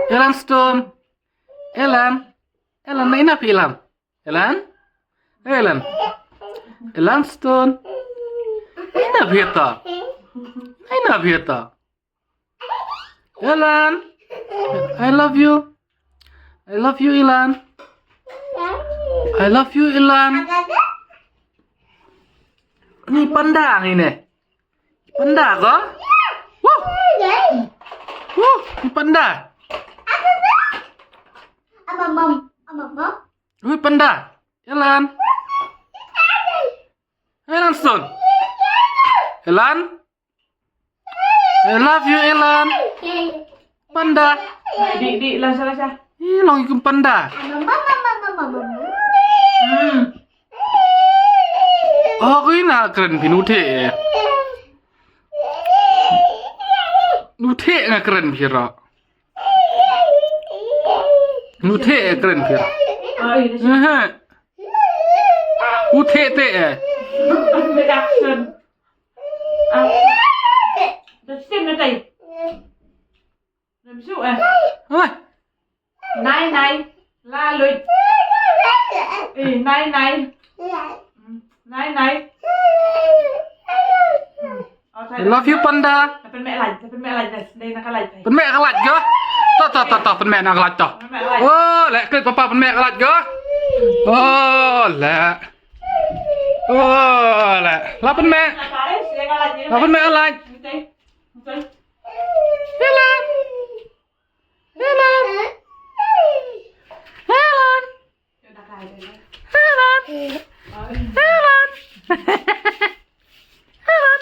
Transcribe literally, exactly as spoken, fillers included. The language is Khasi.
Elan Stone. Elan. Elan, na ina phi Elan? Elan? Elan. Elan Stone. Na ina phi ta? Na ina phi ta? Elan. I love you. I love you, Elan. I love you, Elan. Ni panda ngi ne. Panda ko? Wuh. Wuh, ni panda. Wuh, panda. Elan. Elan Stone. Elan. I love you, Elan. Panda. Di, di, lasha, lasha. Ih, long ikum panda. Hmm. Oh, ko ina kren phi nu the. Nu the nga kren phi ro. Nu the kren phi ro. Ai, lasha. Aha. U the te. Reaction. Ah. Dah stem na tai. Dah bisu eh. Hoi. Nai nai. La lui. Eh, nai nai. Hmm. Nai nai. Hmm. Oh, I love you, panda. Pynmeh light, pynmeh light, dei na ka light. Pynmeh ka light ko. To, to, to, to, pynmeh na ka light to. Pynmeh light. Oh, le klik papa pynmeh ka light ko. Oh, le. Oh, le. La pynmeh. La pynmeh ka light. Elan. Elan. Elan. Elan. Elan. Elan.